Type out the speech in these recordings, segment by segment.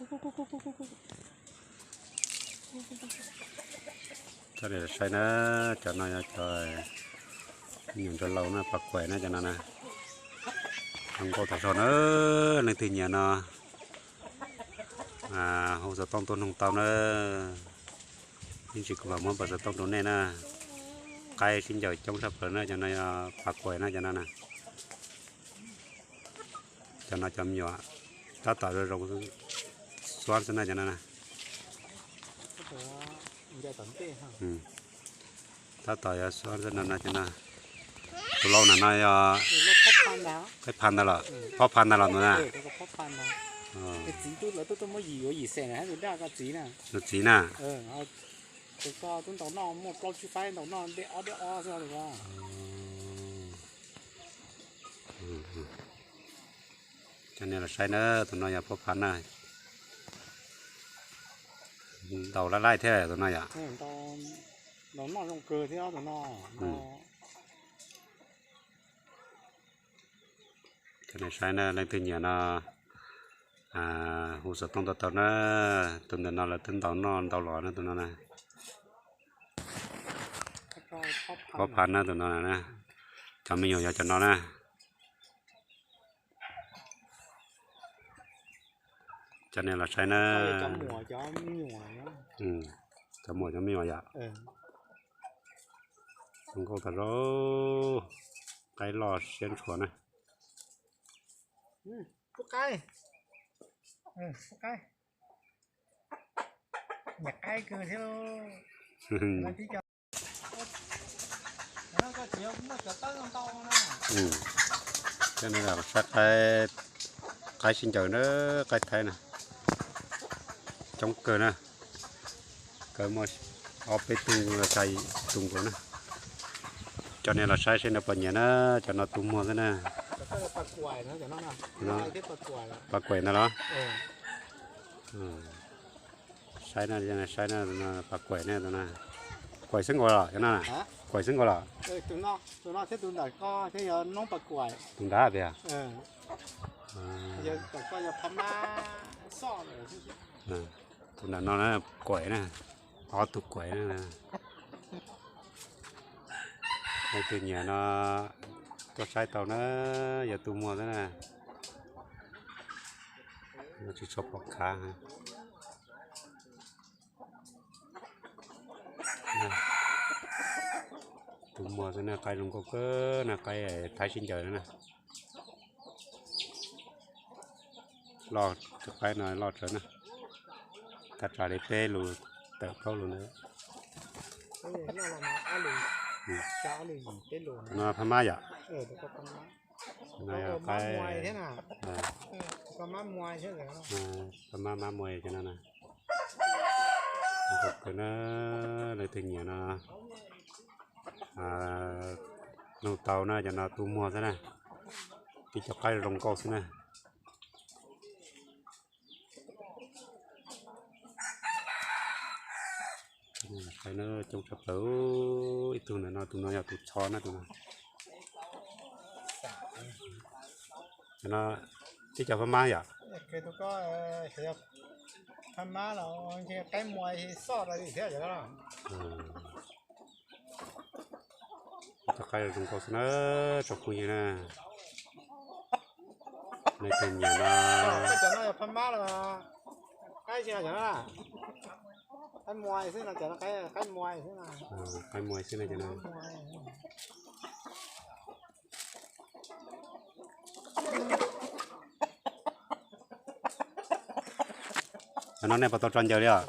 Cov saib na, cov no yog cov nyuam ntsuag laus na, pas kuais na cov no na. Zoo nkauj tas zog na, leej twg nyiam no hu xov tooj tuaj noog tau na. Ib ntsis kuv mam muab npawb xov tooj rau nej na. Qaib sib ncaws coob tshaj plaws na, cov no yog pas kuais na cov no na. Cov no cov me nyuam tab tom zoo zoo xuab xwb na cov no na. Tab tom yog xuab xwb no na cov no. Tus lau na no yog qaib pha ntag los, phob pha ntag los tus na. Tus txiv na. Cov niag los saib na, tus no yog phob pha na. Ntaus laj laij thiab tus no yom. Cov niag saib na, leej twg nyiam no hu xov tooj tau tau na. Tus ntawm no lawv twb ntaus noj ntaus los na tus no na. Phob pha na tus no na. Cov me nyuam yog cov no na. Cov niag los saib na. Cov muam cov me nyuam yom. Zoo nkauj tas zog, qaib loj siab ntshua na. Saib qaib, qaib sib ncaws na, qaib thaib na. Coob kawg na, kawg muaj ob peb tug xya yim tus nkaus na. Cov niag los saib seb nws puas nyiam na, cov no tu muag xwb na. Pas kuais ntag los? Saib na, saib na, pas kuais na, kuais xwb nkaus los cov no na. Kuais xwb nkaus los? Tus nrad tias. Tus nram no na, kuais na, ob tug kuais na. Leej twg nyiam no tuaj saib tau na, yog tu muag xwb na. Tsis tshua pom khav. Tu muag xwb na, qaib zoo nkauj kawg na, qaib thaib sib ncaws na. Loj, cov qaib no loj tsawv na. Thaj tsam li peb lus tawm plaub lus ntawd. No phab mab yom? No yog qaib, phab mab mab muag cov no na. Nkauj kawg na, leej twg nyiam no noog tau na, cov no tu muag xwb na. Tib cov qaib zoo nkauj xwb na. Coob tshaj plaws, ib tug ntawm no, tus no yog tus txho na tus no. Cov no tib cov phab mab yom? Cov qaib zoo nkauj xwb na, tsoom phooj ywg na. Leej twg nyiam no. Cov no yog phab mab los qaib tsis no cov no na? Qaib muas xwb no, cov no qaib muas xwb no. Qaib muas xwb no cov no. Cov no nej puas tau tso ncaws li os?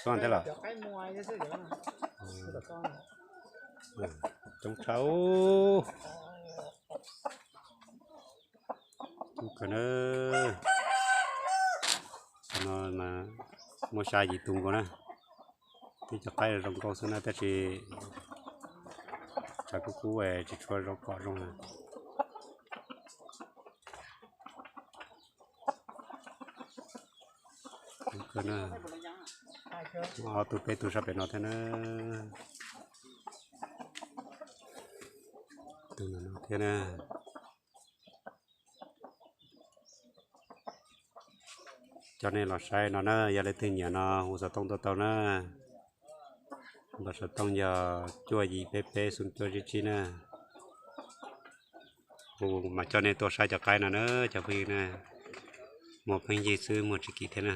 Xub thiab lawm. Coob tshaj. Coob kawg na. Cov no muaj xya yim tus nkaus na. Tib cov qaib zoo nkauj xwb na, tab sis tshav kub kub tsis tshua zoo pom zoo na. Ob tug peb tug sab pem no thiab na. Tus no thiab na. coj nej los saib no na, yog leej twg nyiam no hu xov tooj tuaj tau na. Npawb xov tooj yog cuaj yim peb peb xoom cuaj tsib tsib na. Hu mas coj nej tuaj saib cov qaib no na cov phooj ywg na. Muaj pheej yig xwb muaj tsis kim thiab na.